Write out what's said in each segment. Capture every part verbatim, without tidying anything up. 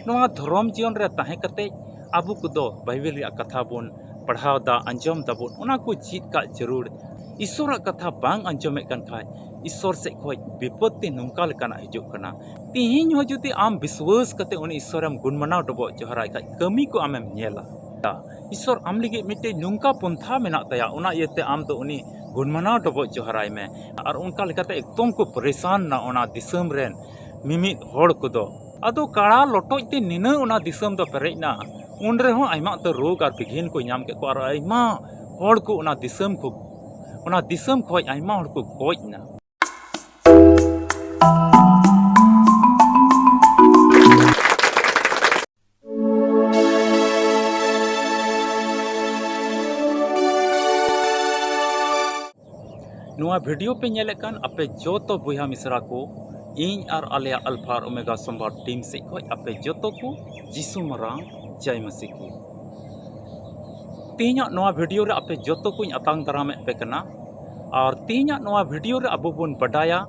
ᱱᱚᱣᱟ ᱫᱷᱚᱨᱚᱢ ᱡᱤᱭᱚᱱ ᱨᱮ ᱛᱟᱦᱮᱸ ᱠᱟᱛᱮ ᱟᱵᱚ ᱠᱚᱫᱚ ᱵᱟᱭᱵᱮᱞ ᱨᱮᱭᱟᱜ ᱠᱟᱛᱷᱟ ᱵᱚᱱ ᱯᱟᱲᱦᱟᱣ ᱫᱟ, ᱟᱸᱡᱚᱢ ᱫᱟᱵᱚᱱ, ᱚᱱᱟ ᱠᱚ ᱪᱮᱫ ᱠᱟᱜ ᱡᱟᱹᱨᱩᱲ᱾ ᱤᱥᱚᱨᱟᱜ ᱠᱟᱛᱷᱟ ᱵᱟᱝ ᱟᱸᱡᱚᱢᱮᱫ ᱠᱟᱱ ᱠᱷᱟᱡ ᱤᱥᱚᱨ ᱥᱮᱫ ᱠᱷᱚᱡ ᱵᱤᱯᱚᱛᱛᱤ ᱱᱚᱝᱠᱟ ᱞᱮᱠᱟᱱᱟᱜ ᱦᱤᱡᱩᱜ ᱠᱟᱱᱟ᱾ ᱛᱤᱦᱤᱧ ᱦᱚᱸ ᱡᱩᱫᱤ ᱟᱢ ᱵᱤᱥᱣᱟᱹᱥ ᱠᱟᱛᱮ ᱩᱱᱤ ᱤᱥᱚᱨᱮᱢ ᱜᱩᱱᱢᱟᱱᱟᱣ ᱰᱚᱵᱚᱜ ᱡᱚᱦᱟᱨᱟᱭ ᱠᱷᱟᱡ, ᱠᱟᱹᱢᱤ ᱠᱚ ᱟᱢᱮᱢ ᱧᱮᱞᱟ᱾ ᱤᱥᱚᱨ ᱟᱢ ᱞᱟᱹᱜᱤᱫ ᱢᱤᱫᱴᱮᱡ ᱱᱚᱝᱠᱟ ᱯᱚᱱᱛᱷᱟ ᱢᱮᱱᱟᱜ ᱛᱟᱭᱟ, ᱚᱱᱟ ᱤᱭᱟᱹᱛᱮ ᱟᱢ ᱫᱚ ᱩᱱᱤ ᱜᱩᱱᱢᱟᱱᱟᱣ ᱰᱚᱵᱚᱜ ᱡᱚᱦᱟᱨᱟᱭ ᱢᱮ᱾ ᱟᱨ ᱚᱱᱠᱟ ᱞᱮᱠᱟᱛᱮ ᱮᱠᱫᱚᱢ ᱠᱚ ᱯᱟᱨᱤᱥᱟᱱ ᱱᱟ ᱚᱱᱟ ᱫᱤᱥᱚᱢ ᱨᱮᱱ ᱢᱤᱢᱤᱫ ᱦᱚᱲ ᱠᱚᱫᱚ᱾ ᱟᱫᱚ ᱠᱟᱲᱟ ᱞᱚᱴᱚᱡ ᱛᱮ ᱱᱤᱱᱟᱹᱜ ᱚᱱᱟ ᱫᱤᱥᱚᱢ ᱫᱚ ᱯᱮᱨᱮᱡ ᱱᱟ, ᱩᱱ ᱨᱮᱦᱚᱸ ᱟᱭᱢᱟ ᱩᱛᱟᱹᱨ ᱨᱳᱜᱽ ᱟᱨ ᱵᱤᱜᱷᱤᱱ ᱠᱚ ᱧᱟᱢ ᱠᱮᱫ ᱠᱚᱣᱟ ᱟᱨ ᱟᱭᱢᱟ ᱦᱚᱲ ᱠᱚ ᱚᱱᱟ ᱫᱤᱥᱚᱢ ᱠᱚ, ᱚᱱᱟ ᱫᱤᱥᱚᱢ ᱠᱷᱚᱡ ᱟᱭᱢᱟ ᱦᱚᱲ ᱠᱚ ᱜᱚᱡ ᱱᱟ᱾ ᱱᱚᱣᱟ ᱵᱷᱤᱰᱤᱭᱳ ᱯᱮ ᱧᱮᱞᱮᱫ ᱠᱟᱱ ᱟᱯᱮ ᱡᱚᱛᱚ ᱵᱚᱭᱦᱟ ᱢᱤᱥᱨᱟ ᱠᱚ, ᱤᱧ ᱟᱨ ᱟᱞᱮᱭᱟᱜ ᱟᱞᱯᱷᱟ ᱟᱨ ᱳᱢᱮᱜᱟ ᱥᱚᱢᱵᱟᱫ ᱴᱤᱢ ᱥᱮᱫ ᱠᱷᱚᱡ ᱟᱯᱮ ᱡᱚᱛᱚ ᱠᱚ ᱡᱤᱥᱩ ᱢᱟᱨᱟᱝ ᱡᱟᱭ ᱢᱟᱹᱥᱤ ᱠᱚ᱾ ᱛᱮᱦᱮᱧᱟᱜ ᱱᱚᱣᱟ ᱵᱷᱤᱰᱤᱭᱳ ᱨᱮ ᱟᱯᱮ ᱡᱚᱛᱚ ᱠᱚᱧ ᱟᱛᱟᱝ ᱫᱟᱨᱟᱢᱮᱫ ᱯᱮ ᱠᱟᱱᱟ᱾ ᱟᱨ ᱛᱮᱦᱮᱧᱟᱜ ᱱᱚᱣᱟ ᱵᱷᱤᱰᱤᱭᱳ ᱨᱮ ᱟᱵᱚ ᱵᱚᱱ ᱵᱟᱰᱟᱭᱟ,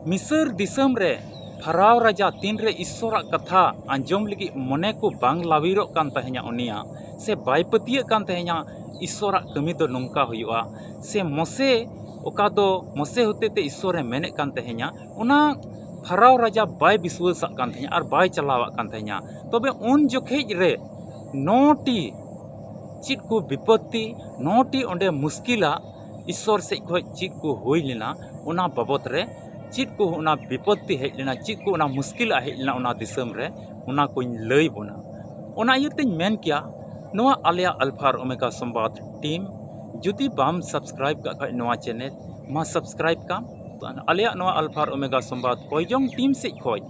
ᱢᱤᱥᱚᱨ ᱫᱤᱥᱚᱢ ᱨᱮ ᱯᱷᱟᱨᱟᱣ ᱨᱟᱡᱟ ᱛᱤᱱᱨᱮ ᱤᱥᱥᱚᱨᱟᱜ ᱠᱟᱛᱷᱟ ᱟᱸᱡᱚᱢ ᱞᱟᱹᱜᱤᱫ ᱢᱚᱱᱮ ᱠᱚ ᱵᱟᱝ ᱞᱟᱣᱤᱨᱚᱜ ᱠᱟᱱ ᱛᱟᱦᱮᱸᱧᱟ ᱩᱱᱤᱭᱟᱜ, ᱥᱮ ᱵᱟᱭ ᱯᱟᱹᱛᱭᱟᱹᱜ ᱠᱟᱱ ᱛᱟᱦᱮᱸᱧᱟ ᱤᱥᱥᱚᱨᱟᱜ ᱠᱟᱹᱢᱤ ᱫᱚ ᱱᱚᱝᱠᱟ ᱦᱩᱭᱩᱜᱼᱟ, ᱥᱮ ᱢᱚᱥᱮ ᱚᱠᱟ ᱫᱚ ᱢᱚᱥᱮ ᱦᱚᱛᱮᱛᱮ ᱤᱥᱥᱚᱨᱮ ᱢᱮᱱᱮᱫ ᱠᱟᱱ ᱛᱟᱦᱮᱸᱧᱟ, ᱚᱱᱟ ᱯᱷᱟᱨᱟᱣ ᱨᱟᱡᱟ ᱵᱟᱭ ᱵᱤᱥᱣᱟᱹᱥᱟᱜ ᱠᱟᱱ ᱛᱟᱦᱮᱸᱧᱟ ᱟᱨ ᱵᱟᱭ ᱪᱟᱞᱟᱣᱟᱜ ᱠᱟᱱ ᱛᱟᱦᱮᱸᱧᱟ᱾ ᱛᱚᱵᱮ ᱩᱱ ᱡᱚᱠᱷᱮᱡ ᱨᱮ ᱱᱚᱴᱤ ᱪᱮᱫ ᱠᱚ ᱵᱤᱯᱚᱛᱛᱤ, ᱱᱚᱴᱤ ᱚᱸᱰᱮ ᱢᱩᱥᱠᱤᱞᱟᱜ ᱤᱥᱥᱚᱨ ᱥᱮᱫ ᱠᱷᱚᱡ ᱪᱮᱫ ᱠᱚ ᱦᱩᱭ ᱞᱮᱱᱟ, ᱚᱱᱟ ᱵᱟᱵᱚᱛ ᱨᱮ ᱪᱮᱫ ᱠᱚ ᱚᱱᱟ ᱵᱤᱯᱚᱛᱛᱤ ᱦᱮᱡ ᱞᱮᱱᱟ, ᱪᱮᱫ ᱠᱚ ᱚᱱᱟ ᱢᱩᱥᱠᱤᱞᱟᱜ ᱦᱮᱡ ᱞᱮᱱᱟ ᱚᱱᱟ ᱫᱤᱥᱚᱢ ᱨᱮ, ᱚᱱᱟ ᱠᱚᱧ ᱞᱟᱹᱭ ᱵᱚᱱᱟ᱾ ᱚᱱᱟ ᱤᱭᱟᱹᱛᱮᱧ ᱢᱮᱱ ᱠᱮᱭᱟ, ᱱᱚᱣᱟ ᱟᱞᱮᱭᱟᱜ ᱟᱞᱯᱷᱟ ᱟᱨ ᱳᱢᱮᱜᱟ ᱥᱚᱢᱵᱟᱫ ᱴᱤᱢ ᱡᱩᱫᱤ ᱵᱟᱢ ᱥᱟᱵᱥᱠᱨᱟᱭᱤᱵ ᱠᱟᱜ ᱠᱷᱟᱡ ᱱᱚᱣᱟ ᱪᱮᱱᱮᱞ ᱢᱟ ᱥᱟᱵᱥᱠᱨᱟᱭᱤᱵ ᱠᱟᱢ᱾ ᱟᱞᱮᱭᱟᱜ ᱱᱚᱣᱟ ᱟᱞᱯᱷᱟ ᱟᱨ ᱳᱢᱮᱜᱟ ᱥᱚᱢᱵᱟᱫ ᱠᱚᱭᱡᱚᱝ ᱴᱤᱢ ᱥᱮᱫ ᱠᱷᱚᱡ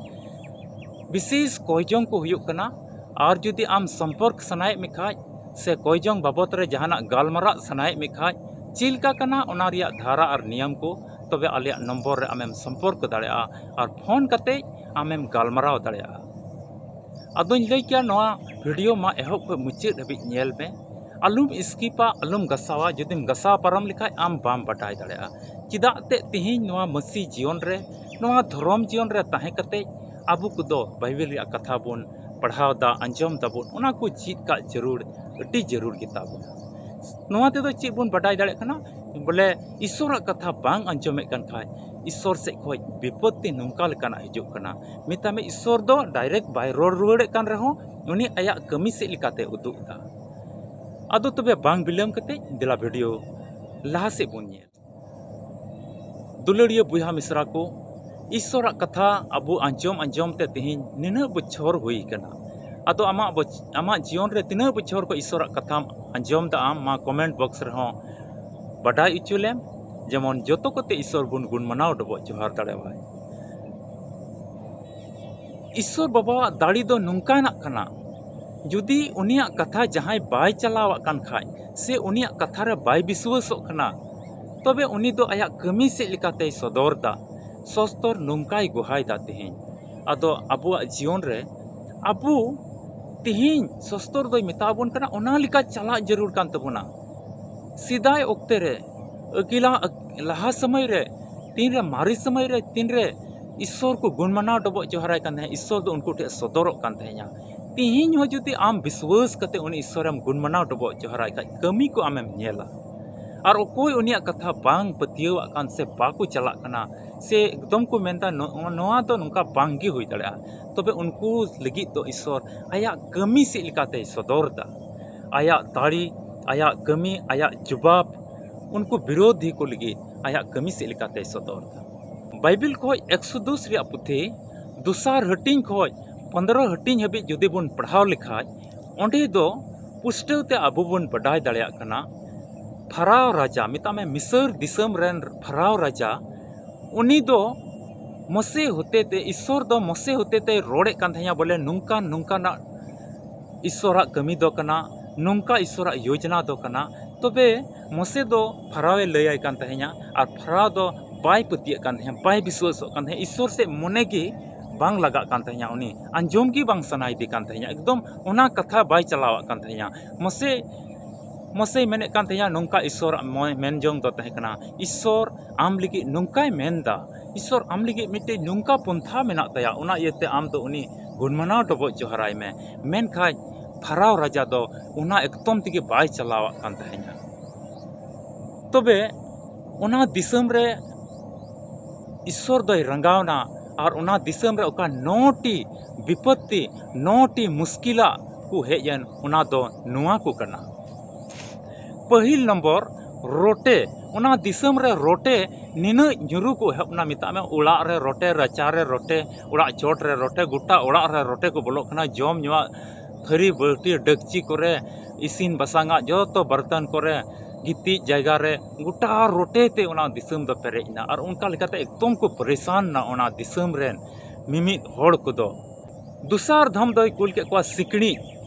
ᱵᱤᱥᱮᱥ ᱠᱚᱭᱡᱚᱝ ᱠᱚ ᱦᱩᱭᱩᱜ ᱠᱟᱱᱟ᱾ ᱟᱨ ᱡᱩᱫᱤ ᱟᱢ ᱥᱚᱢᱯᱚᱨᱠ ᱥᱟᱱᱟᱭᱮᱫ ᱢᱮ ᱠᱷᱟᱡ ᱥᱮ ᱠᱚᱭᱡᱚᱝ ᱵᱟᱵᱚᱛ ᱨᱮ ᱡᱟᱦᱟᱱᱟᱜ ᱜᱟᱞᱢᱟᱨᱟᱜ ᱥᱟᱱᱟᱭᱮᱫ ᱢᱮ ᱠᱷᱟᱡ, ᱪᱮᱫ ᱞᱮᱠᱟ ᱠᱟᱱᱟ ᱚᱱᱟ ᱨᱮᱭᱟᱜ ᱫᱷᱟᱨᱟ ᱟᱨ ᱱᱤᱭᱚᱢ ᱠᱚ, ᱛᱚᱵᱮ ᱟᱞᱮᱭᱟᱜ ᱱᱚᱢᱵᱚᱨ ᱨᱮ ᱟᱢᱮᱢ ᱥᱚᱢᱯᱚᱨᱠ ᱫᱟᱲᱮᱭᱟᱜᱼᱟ ᱟᱨ ᱯᱷᱳᱱ ᱠᱟᱛᱮ ᱟᱢᱮᱢ ᱜᱟᱞᱢᱟᱨᱟᱣ ᱫᱟᱲᱮᱭᱟᱜᱼᱟ᱾ ᱟᱫᱚᱧ ᱞᱟᱹᱭ ᱠᱮᱭᱟ, ᱱᱚᱣᱟ ᱵᱷᱤᱰᱤᱭᱳ ᱢᱟ ᱮᱦᱚᱵ ᱠᱷᱚᱱ ᱢᱩᱪᱟᱹᱫ ᱦᱟᱹᱵᱤᱡ ᱧᱮᱞ ᱢᱮ, ᱟᱞᱚᱢ ᱥᱠᱤᱯᱟ, ᱟᱞᱚᱢ ᱜᱟᱥᱟᱣᱟ᱾ ᱡᱩᱫᱤᱢ ᱜᱟᱥᱟᱣ ᱯᱟᱨᱚᱢ ᱞᱮᱠᱷᱟᱡ ᱟᱢ ᱵᱟᱢ ᱵᱟᱰᱟᱭ ᱫᱟᱲᱮᱭᱟᱜᱼᱟ ᱪᱮᱫᱟᱜ ᱛᱮ ᱛᱤᱦᱤᱧ ᱱᱚᱣᱟ ᱢᱟᱹᱥᱤ ᱡᱤᱭᱚᱱ ᱨᱮ, ᱱᱚᱣᱟ ᱫᱷᱚᱨᱚᱢ ᱡᱤᱭᱚᱱ ᱨᱮ ᱛᱟᱦᱮᱸ ᱠᱟᱛᱮ ᱟᱵᱚ ᱠᱚᱫᱚ ᱵᱟᱭᱵᱮᱞ ᱨᱮᱭᱟᱜ ᱠᱟᱛᱷᱟ ᱵᱚᱱ ᱯᱟᱲᱦᱟᱣ ᱫᱟ, ᱟᱸᱡᱚᱢ ᱫᱟᱵᱚᱱ, ᱚᱱᱟ ᱠᱚ ᱪᱮᱫ ᱠᱟᱜ ᱡᱟᱹᱨᱩᱲ, ᱟᱹᱰᱤ ᱡᱟᱹᱨᱩᱲ ᱜᱮᱛᱟ ᱵᱚᱱᱟ᱾ ᱱᱚᱣᱟ ᱛᱮᱫᱚ ᱪᱮᱫ ᱵᱚᱱ ᱵᱟᱰᱟᱭ ᱫᱟᱲᱮᱭᱟᱜ ᱠᱟᱱᱟ? ᱵᱚᱞᱮ, ᱤᱥᱥᱚᱨᱟᱜ ᱠᱟᱛᱷᱟ ᱵᱟᱝ ᱟᱸᱡᱚᱢᱮᱫ ᱠᱟᱱ ᱠᱷᱟᱡ, ᱤᱥᱥᱚᱨ ᱥᱮᱫ ᱠᱷᱚᱡ ᱵᱤᱯᱚᱛᱛᱤ ᱱᱚᱝᱠᱟ ᱞᱮᱠᱟᱱᱟᱜ ᱦᱤᱡᱩᱜ ᱠᱟᱱᱟ᱾ ᱢᱮᱛᱟᱜ ᱢᱮ, ᱤᱥᱥᱚᱨ ᱫᱚ direct ᱵᱟᱭ ᱨᱚᱲ ᱨᱩᱣᱟᱹᱲᱮᱫ ᱠᱟᱱ ᱨᱮᱦᱚᱸ, ᱩᱱᱤ ᱟᱭᱟᱜ ᱠᱟᱹᱢᱤ ᱥᱮᱫ ᱞᱮᱠᱟᱛᱮ ᱩᱫᱩᱜ ᱮᱫᱟ᱾ ᱟᱫᱚ ᱛᱚᱵᱮ ᱵᱟᱝ ᱵᱤᱞᱚᱢ ᱠᱟᱛᱮ ᱫᱮᱞᱟ video ᱞᱟᱦᱟ ᱥᱮᱫ ᱵᱚᱱ ᱧᱮᱞ᱾ ᱫᱩᱞᱟᱹᱲᱤᱭᱟᱹ ᱵᱚᱭᱦᱟ ᱢᱤᱥᱨᱟ ᱠᱚ, ᱤᱥᱥᱚᱨᱟᱜ ᱠᱟᱛᱷᱟ ᱟᱵᱚ ᱟᱸᱡᱚᱢ ᱟᱸᱡᱚᱢ ᱛᱮ ᱛᱮᱦᱮᱧ ᱱᱤᱱᱟᱹᱜ ᱵᱚᱪᱷᱚᱨ ᱦᱩᱭ ᱠᱟᱱᱟ᱾ ᱟᱫᱚ ᱟᱢᱟᱜ ᱵᱚᱪ-, ᱟᱢᱟᱜ ᱡᱤᱭᱚᱱ ᱨᱮ ᱛᱤᱱᱟᱹᱜ ᱵᱚᱪᱷᱚᱨ ᱠᱷᱚᱱ ᱤᱥᱥᱚᱨᱟᱜ ᱠᱟᱛᱷᱟᱢ ᱟᱸᱡᱚᱢ ᱫᱟ, ᱟᱢ ᱢᱟ comment box ᱨᱮᱦᱚᱸ ᱵᱟᱰᱟᱭ ᱦᱚᱪᱚ ᱞᱮᱢ᱾ ᱡᱮᱢᱚᱱ ᱡᱚᱛᱚ ᱠᱚᱛᱮ ᱤᱥᱥᱚᱨ ᱵᱚᱱ ᱜᱩᱱ ᱢᱟᱱᱟᱣ ᱰᱚᱵᱚᱜ ᱡᱚᱦᱟᱨ ᱫᱟᱲᱮᱣᱟᱭ᱾ ᱤᱥᱥᱚᱨ ᱵᱟᱵᱟᱣᱟᱜ ᱫᱟᱲᱮ ᱫᱚ ᱱᱚᱝᱠᱟᱱᱟᱜ ᱠᱟᱱᱟ, ᱡᱩᱫᱤ ᱩᱱᱤᱭᱟᱜ ᱠᱟᱛᱷᱟ ᱡᱟᱦᱟᱸᱭ ᱵᱟᱭ ᱪᱟᱞᱟᱣᱟᱜ ᱠᱟᱱ ᱠᱷᱟᱡ, ᱥᱮ ᱩᱱᱤᱭᱟᱜ ᱠᱟᱛᱷᱟ ᱨᱮ ᱵᱟᱭ ᱵᱤᱥᱣᱟᱹᱥᱚᱜ ᱠᱟᱱᱟ, ᱛᱚᱵᱮ ᱩᱱᱤ ᱫᱚ ᱟᱭᱟᱜ ᱠᱟᱹᱢᱤ ᱥᱮᱫ ᱞᱮᱠᱟᱛᱮᱭ ᱥᱚᱫᱚᱨ ᱫᱟ᱾ ᱥᱚᱥᱛᱚᱨ ᱱᱚᱝᱠᱟᱭ ᱜᱚᱦᱟᱭ ᱫᱟ ᱛᱮᱦᱮᱧ᱾ ᱟᱫᱚ ᱟᱵᱚᱣᱟᱜ ᱡᱤᱭᱚᱱ ᱨᱮ ᱟᱵᱚ ᱛᱮᱦᱮᱧ ᱥᱚᱥᱛᱚᱨ ᱫᱚᱭ ᱢᱮᱛᱟ ᱵᱚᱱ ᱠᱟᱱᱟ, ᱚᱱᱟ ᱞᱮᱠᱟ ᱪᱟᱞᱟᱜ ᱡᱟᱹᱨᱩᱲ ᱠᱟᱱ ᱛᱟᱵᱚᱱᱟ᱾ ᱥᱮᱫᱟᱭ ᱚᱠᱛᱮ ᱨᱮ, ᱟᱹᱜᱤᱞᱟ, ᱞᱟᱦᱟ ᱥᱚᱢᱚᱭ ᱨᱮ, ᱛᱤᱱᱨᱮ ᱢᱟᱨᱮ ᱥᱚᱢᱚᱭ ᱨᱮ, ᱛᱤᱱᱨᱮ ᱤᱥᱥᱚᱨ ᱠᱚ ᱜᱩᱱ ᱢᱟᱱᱟᱣ ᱰᱚᱵᱚᱜ ᱡᱚᱦᱟᱨᱟᱭ ᱠᱟᱱ ᱛᱟᱦᱮᱸᱫ, ᱤᱥᱥᱚᱨ ᱫᱚ ᱩᱱᱠᱩ ᱴᱷᱮᱱ ᱥᱚᱫᱚᱨᱚᱜ ᱠᱟᱱ ᱛᱟᱦᱮᱸᱫᱼᱟ᱾ ᱛᱤᱦᱤᱧ ᱦᱚᱸ ᱡᱩᱫᱤ ᱟᱢ ᱵᱤᱥᱣᱟᱹᱥ ᱠᱟᱛᱮ ᱩᱱᱤ ᱤᱥᱥᱚᱨᱮᱢ ᱜᱩᱱ ᱢᱟᱱᱟᱣ ᱰᱚᱵᱚᱜ ᱡᱚᱦᱟᱨᱟᱭ ᱠᱷᱟᱡ, ᱠᱟᱹᱢᱤ ᱠᱚ ᱟᱢᱮᱢ ᱧᱮᱞᱟ᱾ ᱟᱨ ᱚᱠᱚᱭ ᱩᱱᱤᱭᱟᱜ ᱠᱟᱛᱷᱟ ᱵᱟᱝ ᱯᱟᱹᱛᱭᱟᱹᱣᱟᱜ ᱠᱟᱱ ᱥᱮ ᱵᱟᱠᱚ ᱪᱟᱞᱟᱜ ᱠᱟᱱᱟ, ᱥᱮ ᱮᱠᱫᱚᱢ ᱠᱚ ᱢᱮᱱᱫᱟ, "ᱱᱚ-, ᱱᱚᱣᱟ ᱫᱚ ᱱᱚᱝᱠᱟ ᱵᱟᱝ ᱜᱮ ᱦᱩᱭ ᱫᱟᱲᱮᱭᱟᱜᱼᱟ", ᱛᱚᱵᱮ ᱩᱱᱠᱩ ᱞᱟᱹᱜᱤᱫ ᱫᱚ ᱤᱥᱥᱚᱨ ᱟᱭᱟᱜ ᱠᱟᱹᱢᱤ ᱥᱮᱫ ᱞᱮᱠᱟᱛᱮᱭ ᱥᱚᱫᱚᱨ ᱫᱟ᱾ ᱟᱭᱟᱜ ᱫᱟᱲᱮ, ᱟᱭᱟᱜ ᱠᱟᱹᱢᱤ, ᱟᱭᱟᱜ ᱡᱚᱵᱟᱵ ᱩᱱᱠᱩ ᱵᱤᱨᱳᱫᱷᱤ ᱠᱚ ᱞᱟᱹᱜᱤᱫ ᱟᱭᱟᱜ ᱠᱟᱹᱢᱤ ᱥᱮᱫ ᱞᱮᱠᱟᱛᱮᱭ ᱥᱚᱫᱚᱨ ᱫᱟ᱾ ᱵᱟᱭᱵᱮᱞ ᱠᱷᱚᱡ ᱮᱠᱥᱳᱫᱚᱥ ᱨᱮᱭᱟᱜ ᱯᱩᱛᱷᱤ ᱫᱚᱥᱟᱨ ᱦᱟᱹᱴᱤᱧ ᱠᱷᱚᱡ ᱯᱚᱱᱫᱽᱨᱚ ᱦᱟᱹᱴᱤᱧ ᱦᱟᱹᱵᱤᱡ ᱡᱩᱫᱤ ᱵᱚᱱ ᱯᱟᱲᱦᱟᱣ ᱞᱮᱠᱷᱟᱡ, ᱚᱸᱰᱮ ᱫᱚ ᱯᱩᱥᱴᱟᱹᱣ ᱛᱮ ᱟᱵᱚ ᱵᱚᱱ ᱵᱟᱰᱟᱭ ᱫᱟᱲᱮᱭᱟᱜ ᱠᱟᱱᱟ, ᱯᱷᱟᱨᱟᱣ ᱨᱟᱡᱟ, ᱢᱮᱛᱟᱜ ᱢᱮ ᱢᱤᱥᱚᱨ ᱫᱤᱥᱚᱢ ᱨᱮᱱ ᱯᱷᱟᱨᱟᱣ ᱨᱟᱡᱟ, ᱩᱱᱤ ᱫᱚ ᱢᱚᱥᱮ ᱦᱚᱛᱮᱛᱮ, ᱤᱥᱥᱚᱨ ᱫᱚ ᱢᱚᱥᱮ ᱦᱚᱛᱮᱛᱮᱭ ᱨᱚᱲᱮᱫ ᱠᱟᱱ ᱛᱟᱦᱮᱸᱭᱟ, ᱵᱚᱞᱮ, ᱱᱚᱝᱠᱟ ᱱᱚᱝᱠᱟᱱᱟᱜ ᱤᱥᱥᱚᱨᱟᱜ ᱠᱟᱹᱢᱤ ᱫᱚ ᱠᱟᱱᱟ, ᱱᱚᱝᱠᱟ ᱤᱥᱥᱚᱨᱟᱜ ᱭᱳᱡᱽᱱᱟ ᱫᱚ ᱠᱟᱱᱟ᱾ ᱛᱚᱵᱮ ᱢᱚᱥᱮ ᱫᱚ ᱯᱷᱟᱨᱟᱣᱮ ᱞᱟᱹᱭᱟᱭ ᱠᱟᱱ ᱛᱟᱦᱮᱸᱭᱟ, ᱟᱨ ᱯᱷᱟᱨᱟᱣ ᱫᱚ ᱵᱟᱭ ᱯᱟᱹᱛᱭᱟᱹᱜ ᱠᱟᱱ ᱛᱟᱦᱮᱸᱭᱟ, ᱵᱟᱭ ᱵᱤᱥᱣᱟᱹᱥᱚᱜ ᱠᱟᱱ ᱛᱟᱦᱮᱸᱭᱟ, ᱤᱥᱥᱚᱨ ᱥᱮᱫ ᱢᱚᱱᱮ ᱜᱮ ᱵᱟᱝ ᱞᱟᱜᱟᱜ ᱠᱟᱱ ᱛᱟᱦᱮᱸᱭᱟ, ᱩᱱᱤ ᱟᱸᱡᱚᱢ ᱜᱮ ᱵᱟᱝ ᱥᱟᱱᱟᱭᱮᱫᱮ ᱠᱟᱱ ᱛᱟᱦᱮᱸᱭᱟ, ᱮᱠᱫᱚᱢ ᱚᱱᱟ ᱠᱟᱛᱷᱟ ᱵᱟᱭ ᱪᱟᱞᱟᱣᱟᱜ ᱠᱟᱱ ᱛᱟᱦᱮᱸᱭᱟ᱾ ᱢᱚᱥᱮ ᱢᱚᱥᱮᱭ ᱢᱮᱱᱮᱫ ᱠᱟᱱ ᱛᱟᱦᱮᱸᱱᱟ, ᱱᱚᱝᱠᱟ ᱤᱥᱥᱚᱨᱟᱜ ᱢᱚ-, ᱢᱮᱱ ᱡᱚᱝ ᱫᱚ ᱛᱟᱦᱮᱸ ᱠᱟᱱᱟ, ᱤᱥᱥᱚᱨ ᱟᱢ ᱞᱟᱹᱜᱤᱫ ᱱᱚᱝᱠᱟᱭ ᱢᱮᱱᱫᱟ, ᱤᱥᱥᱚᱨ ᱟᱢ ᱞᱟᱹᱜᱤᱫ ᱢᱤᱫᱴᱮᱡ ᱱᱚᱝᱠᱟ ᱯᱚᱱᱛᱷᱟ ᱢᱮᱱᱟᱜ ᱛᱟᱭᱟ, ᱚᱱᱟ ᱤᱭᱟᱹᱛᱮ ᱟᱢ ᱫᱚ ᱩᱱᱤ ᱜᱩᱱᱢᱟᱱᱟᱣ ᱰᱚᱵᱚᱜ ᱡᱚᱦᱟᱨᱟᱭ ᱢᱮ᱾ ᱢᱮᱱᱠᱷᱟᱱ ᱯᱷᱟᱨᱟᱣ ᱨᱟᱡᱟ ᱫᱚ ᱚᱱᱟ ᱮᱠᱫᱚᱢ ᱛᱮᱜᱮ ᱵᱟᱭ ᱪᱟᱞᱟᱣᱟᱜ ᱠᱟᱱ ᱛᱟᱦᱮᱸᱱᱟ᱾ ᱛᱚᱵᱮ ᱚᱱᱟ ᱫᱤᱥᱚᱢ ᱨᱮ ᱤᱥᱥᱚᱨ ᱫᱚᱭ ᱨᱟᱸᱜᱟᱣᱱᱟ ᱟᱨ ᱚᱱᱟ ᱫᱤᱥᱚᱢ ᱨᱮ ᱚᱠᱟ ᱱᱚᱴᱤ ᱵᱤᱯᱚᱛᱛᱤ, ᱱᱚᱴᱤ ᱢᱩᱥᱠᱤᱞᱟᱜ ᱠᱚ ᱦᱮᱡ ᱮᱱ, ᱚᱱᱟ ᱫᱚ ᱱᱚᱣᱟ ᱠᱚ ᱠᱟᱱᱟ᱾ ᱯᱟᱹᱦᱤᱞ ᱱᱚᱢᱵᱚᱨ, ᱨᱚᱴᱮ᱾ ᱚᱱᱟ ᱫᱤᱥᱚᱢ ᱨᱮ ᱨᱚᱴᱮ ᱱᱤᱱᱟᱹᱜ ᱧᱩᱨᱩ ᱠᱚ ᱮᱦᱚᱵ ᱮᱱᱟ, ᱢᱮᱛᱟᱜ ᱢᱮ, ᱚᱲᱟᱜ ᱨᱮ ᱨᱚᱴᱮ, ᱨᱟᱪᱟ ᱨᱮ ᱨᱚᱴᱮ, ᱚᱲᱟᱜ ᱪᱚᱴ ᱨᱮ ᱨᱚᱴᱮ, ᱜᱚᱴᱟ ᱚᱲᱟᱜ ᱨᱮ ᱨᱚᱴᱮ ᱠᱚ ᱵᱚᱞᱚᱜ ᱠᱟᱱᱟ, ᱡᱚᱢ ᱧᱩᱣᱟᱜ ᱛᱷᱟᱹᱨᱤ ᱵᱟᱹᱴᱤ ᱰᱮᱠᱪᱤ ᱠᱚᱨᱮ, ᱤᱥᱤᱱ ᱵᱟᱥᱟᱝᱟᱜ ᱡᱚᱛᱚ ᱵᱟᱨᱛᱟᱱ ᱠᱚᱨᱮ, ᱜᱤᱛᱤᱡ ᱡᱟᱭᱜᱟ ᱨᱮ, ᱜᱚᱴᱟ ᱨᱚᱴᱮ ᱛᱮ ᱚᱱᱟ ᱫᱤᱥᱚᱢ ᱫᱚ ᱯᱮᱨᱮᱡ ᱮᱱᱟ᱾ ᱟᱨ ᱚᱱᱠᱟ ᱞᱮᱠᱟᱛᱮ ᱮᱠᱫᱚᱢ ᱠᱚ ᱯᱟᱨᱤᱥᱟᱱ ᱮᱱᱟ ᱚᱱᱟ ᱫᱤᱥᱚᱢ ᱨᱮᱱ ᱢᱤᱢᱤᱫ ᱦᱚᱲ ᱠᱚᱫᱚ᱾ ᱫᱚᱥᱟᱨ ᱫᱷᱟᱢ ᱫᱚᱭ ᱠᱩᱞ ᱠᱮᱫ ᱠᱚᱣᱟ ᱥᱤᱠᱲᱤᱡ᱾